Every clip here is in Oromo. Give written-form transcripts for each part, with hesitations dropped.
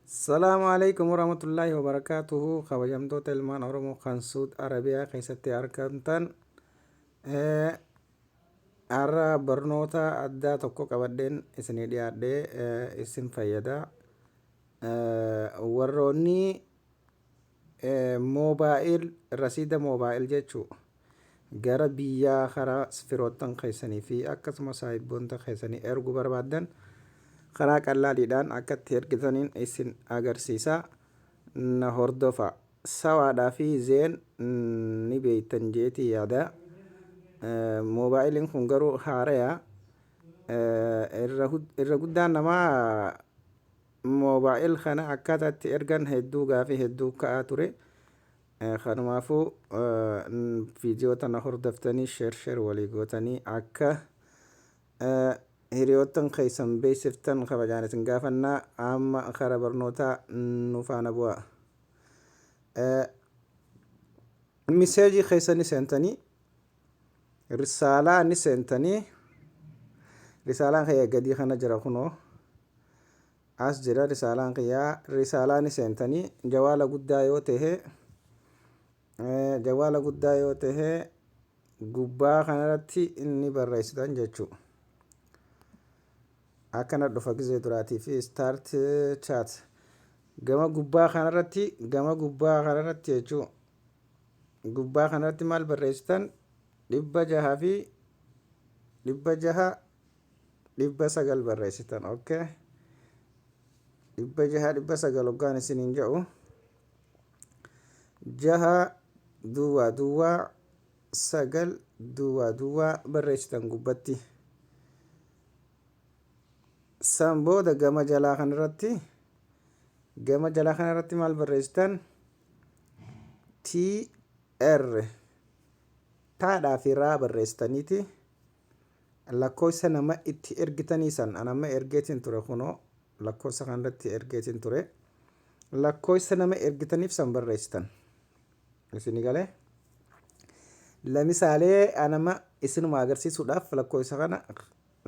Salaamu alaikum warahmatullaahi wabarakaatuhu. Kabajamtoota ilmaan Oromoo kan Suud Arabiyaa keessatti argamtan, har'a barnoota addaa tokko qabadheen isinii dhiyaadhee isin fayyada. Warroonni moobaayil, rasiida moobaayil jechuu, gara biyyaa karaa firoottan keessanii fi akkasuma saahibboota keessanii erguu barbaaddan, karaa qallaaliidhaan akka itti ergitaniin isin agarsiisa. Na hordofa. Sawaadhaa fi Zain ni beeytan jeetii yaada. Moobaayiliin kun garuu haaraya. Irra guddaan namaa moobaayil kana akkaataa itti ergan hedduu gaafii hedduu ka'aa ture. Kanumaafuu viidiyoo tana hordoftanii, share share walii gootanii, akka hiriyoottan keessan beeksiftan kabajaan isin gaafannaa. Amma kara barnootaa nu faana bu'a. Message keessa ni seentanii, risaalaa ni seentanii. Risaalaan kiyya gadii kana jira, kunoo as jira risaalaan kiyyaa. Risaalaa ni seentanii. Jawaala guddaa yoo ta'e, jawaala guddaa yoo ta'e, gubbaa kanarratti inni barreessitan jechuu. Akkana dhufa gizee duraatii fi start chat gama gubbaa kanarratti, gama gubbaa kanarratti jechuu. Gubbaa kanarratti maal barreessitan? 600 fi 600 900 barreessitan. Okay, 600 900 hoggaan isiniin jedhu, 6 duwwaa duwwaa 9 duwwaa duwwaa barreessitan gubbatti. San booda gama jalaa kanarratti, gama jalaa kanarratti maal barreessitan? TR, taadhaa fi raa barreessitaniiti lakkoofsa nama itti ergitanii san. Anamma ergeetiin ture, kunoo lakkoofsa kanarratti ergeetiin ture. Lakkoofsa nama ergitaniif san barreessitan. Isinii galee? Lamisaalee anama isinuma agarsiisuudhaaf lakkoofsa kana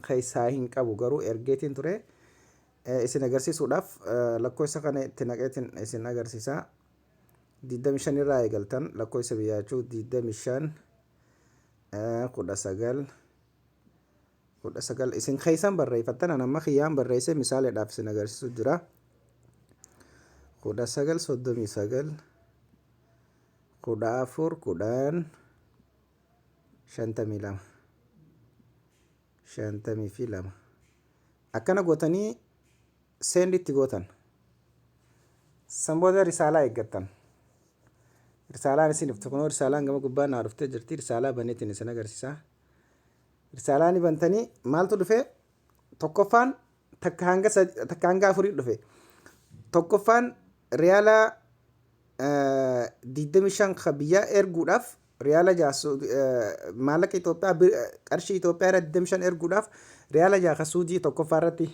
keessaa hin qabu, garuu ergeetiin ture. Isin agarsiisuudhaaf lakkoofsa kana itti naqeetiin isin agarsiisa. 25 irraa eegaltan lakkoofsa biyyaa jechuun 25 19 19 isin keessan barreeffattan. An amma kiyyaan barreessee misaaleedhaaf isin agarsiisu jira. 19 39 14 10 52 52 akkana gootanii send itti gootan. San booda risaalaa eeggattan. Risaalaan isin dhufte kunoo, risaalaan gama gubbaa naa dhuftee jirti. Risaalaa baneetiin isin agarsiisa. Risaalaa ni bantanii, maaltu dhufe? Tokkoffaan 1 hanga 1 hanga 4 dhufe. Tokkoffaan riyaala 25 ka biyyaa erguudhaaf, riyaala 6 maallaqa Itoophiyaa, qarshii Itoophiyaa irra 25 erguudhaaf riyaala 6 ka Suudii. Tokkoffaa irratti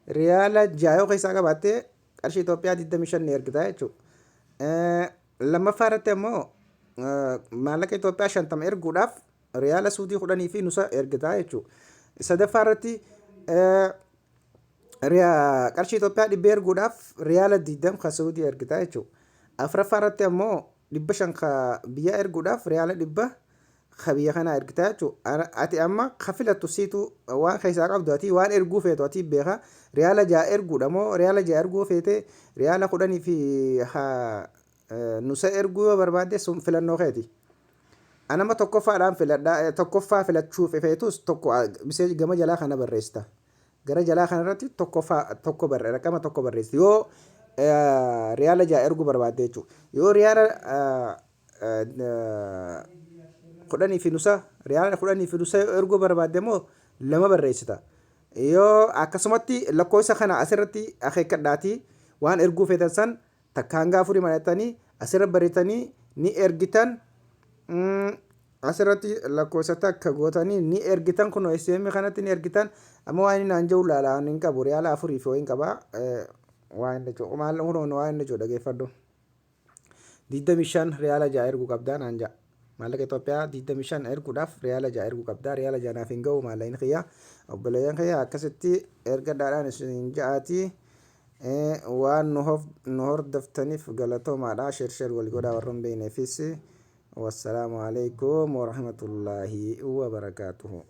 riyaala 6 yoo keessaa qabaatte, qarshii Itoophiyaa 25 ni ergita jechuudha. Lammaffaa irratti ammoo maallaqa Itoophiyaa 50 erguudhaaf riyaala Suudii 10 fi nusa ergita jechuudha. Sadaffaa irratti qarshii Itoophiyaa 100 erguudhaaf riyaala 20 ka Suudii ergita jechuudha. Afuraffaa irratti ammoo 500 ka biyyaa erguudhaaf riyaala 100 ka biyya kanaa ergita jechuudha. Ati amma ka filattu siitu, waan keessaa qabdu, ati waan erguu feetu ati beeka. Riyaala 6 erguudha moo, riyaala 6 erguu feete, riyaala 10 fi nusa erguu yoo barbaadde, sun filannoo keeti. Anama tokkoffaadhaan filadha. Tokkoffaa filachuu feetus tokko message gama jalaa kana barreessita. Gara jalaa kanarratti tokkoffaa tokko barre, raqama tokko barreessita. Yoo riyaala 6 erguu barbaadde jechuudha. Yoo riyaala 10 fi nusa, riyaala 10 fi nusa erguu barbaadde immoo 2 barreessita. Yoo akkasumatti lakkoofsa kana asirratti akeekkadhaatii, waan erguu feetan san 1 hanga 4 malatanii asirra barreessitanii ni ergitan. Asirratti lakkoofsa 1 gootanii ni ergitan. Kun SM kanatti ni ergitan. Amma waan inni naan jiru laala, hin qabu, riyaala afurii fi wayiin qaba. Waan inni jiru maal? Kun waan inni jiru dhageeffadhu. 25 riyaala 6 erguu qabdaa naan ja'a. Maallaqa Itoophiyaa 25 erguudhaaf riyaala 6 erguu qabdaa. Riyaala 6 naaf hin ga'u maallaqni kiyya. Obboleeyyan kiyya, akkasitti ergadhaadhaan isin ja'aati. Waan nu hordoftaniif galatoomaadha. Share share wal godhaa warra hin beekneefis. Wassalaamu alaikum warahmatullaahi wabarakaatuhu.